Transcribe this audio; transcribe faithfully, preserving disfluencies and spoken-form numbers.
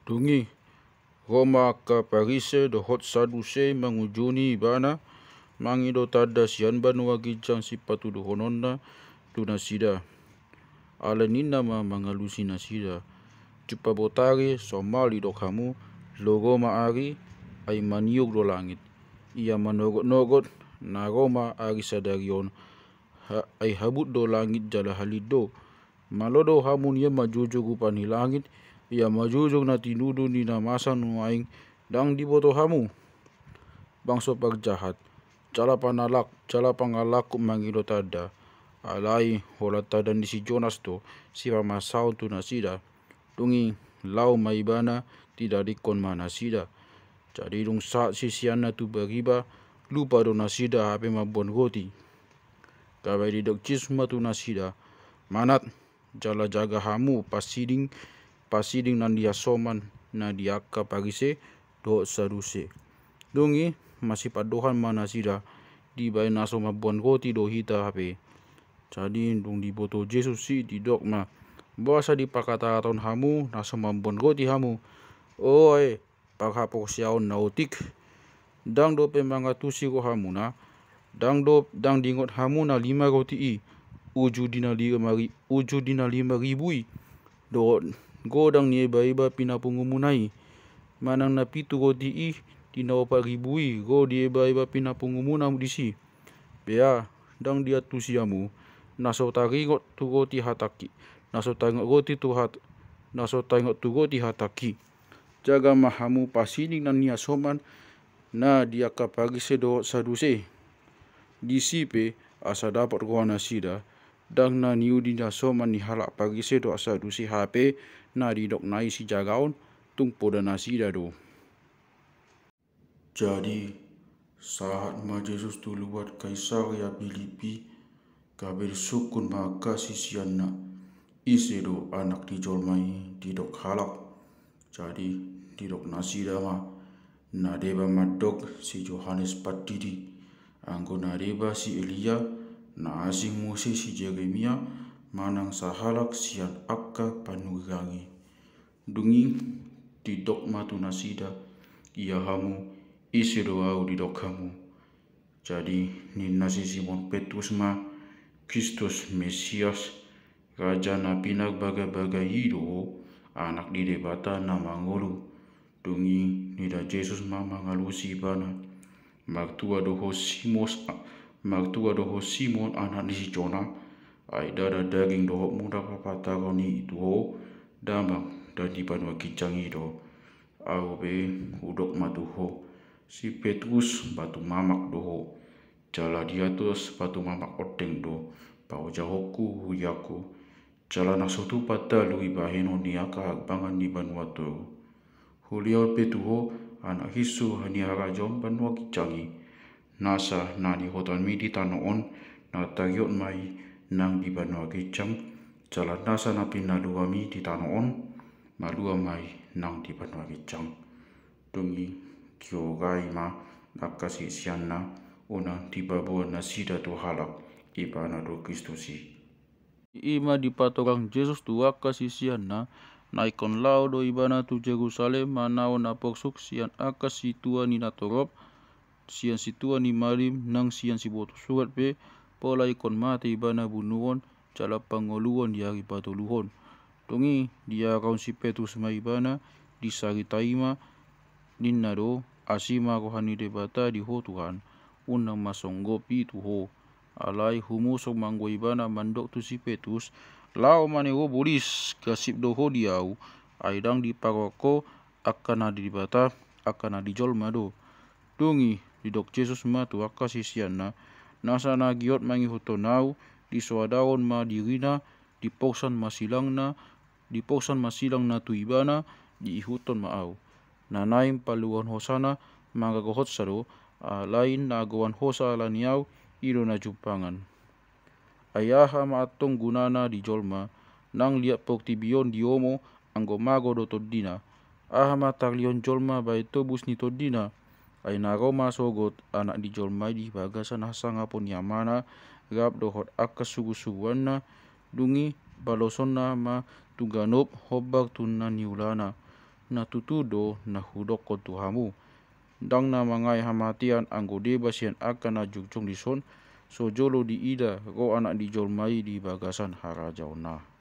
Dung i, ro ma angka Parise dohot Saduse mangujuni ibana, mangido tanda sian banua ginjang sipatuduhononna tu nasida. Alai ninna ma mangalusi nasida: Jumpa botari, somal didok hamu: Logo ma ari, ai maniuk do langit. Ia manogot-nogot, na ro ma ari sadari on, ai habut do langit jala halin do. Malo do hamu nian manjujung upa ni langit, ia manjujung na tinudu ni na masa nuaeng ndang diboto hamu? Bangso parjahat, jala panalak, jala pangalangkup mangido tanda. Alai holan tanda ni si Jonas do sipamasaon tu nasida. Dung i, laho ma ibana, tidalikkon ma nasida. Jadi dung sahat sisianna tu bariba, lupa do nasida hape mamboan roti. Gabe didok Jesus ma tu nasida: Manat, jala jaga hamu pasiding, pasiding na nihasoman na di angka Parise dohot Saduse. Dung i, masipandohan ma nasida: Dibaen na so mamboan roti do hita hape. Jadi dung diboto Jesus i, didok ma: Boasa dipakatahaton hamu na so mamboan roti hamu? Oe, parhaporseaon na otik! Ndang dope mangantusi rohamuna? Ndang do, ndang diingot hamuna lima roti i, uju di na lima ri-, uju di na lima ribu i, dohot godang ni eba-eba pinapungumuna i, manang na pitu roti i di na opat ribu i, ro di eba-eba pinapungumuna disi? Bea, ndang diantusi hamu, na so taringot tu roti hatangki, na so taringot roti tu hat-, na so taringot tu roti hatangki. Jaga ma hamu pasiding na nihasoman na di angka Parise dohot Saduse. Disi pe, asa dapot roha nasida, ndang na niudi nihasoman ni halak Parise dohot Saduse hape na didok na i sijagaon, tung poda nasida do. Jadi, sahat ma Jesus tu luat Kaisarea Pilipi, gabe disungkun ma angka siseanna: Ise do Anak ni jolma i didok halak? Jadi, didok nasida ma: Na deba mandok si Johannes Pandidi, anggo na deba si Elia, na asing muse si Jeremia, manang sahalak sian angka panurirang i. Dung i, didok ma tu nasida: Ia hamu, ise do ahu didok hamu? Jadi ninna si Simon Petrus ma: Kristus, Mesias, Raja na pinarbagabaga i do ho, Anak ni Debata na mangolu. Dung i, nida Jesus ma mangalusi ibana: Martua do ho Simos, martua do ho Simon, anak ni si Jona, ai ndada daging dohot muna papatarhon i tu ho, damang, ndang di banua ginjang i do. Ahu pe hudok ma tu ho: Si Petrus batu mamak do ho, jala di atas batu mamak ondeng do paojahonku huriangku. Jala na so tupa talu i bahenon ni angka harimbangan ni banua toru. Hulehon pe tu ho anak hinsu ni harajaon banua ginjang i. Nasa na niihutonmi di tano on, na tariot ma i nang di banua ginjang, jala nasa na pinaluami di tano on, malua ma i nang di banua ginjang. Dung i, diorai ma angka siseanna, unang dipaboa nasida tu halak, ibana do Kristus i. I ma dipatorang Jesus tu angka siseanna, na ingkon laho do ibana tu Jerusalem manaon na porsuk sian angka sintua ni natorop, sian sintua ni malim nang sian sibotosurat pe, pola ingkon mate ibana bunuon, jala pangoluon di ari patoluhon. Dung i, diarahon si Petrus ma ibana, disaritai ma, ninna do: Asi ma roha ni Debata di ho Tuhan, unang ma songgop i tu ho. Alai humusok ma anggo ibana mandok tu si Petrus: Laho ma nian ho bolis, gasip do ho di ahu, ai ndang diparrohahon ho angka na di Debata, angka na di jolma do. Dung i, didok Jesus ma tu angka siseanna: Nasa na giot mangihuthon ahu, disoadahon ma dirina, diporsan ma silangna, diporsan ma silangna tu ibana, diihuthon ma ahu. Na naeng paluahon hosana, mangagohonsa do, alai na goan hosa ala ni ahu, i do na jumpangan. Ai aha ma antong gunana di jolma, nang liat portibi on diomo, anggo mago do tondina? Aha ma tarlihon jolma bahen tobus ni tondina? Ai na ro ma sogot Anak ni jolma i di bagasan hasangapon ni Amana, rap dohot angka surusuruanna, dung i balosonna ma tu ganup hombar tu na niulana. Na tutu do na hudokkon tu hamu, ndang na mangae hamatean anggo deba sian angka na jongjong dison, so jolo diida ro Anak ni jolma i di bagasan harajaonna.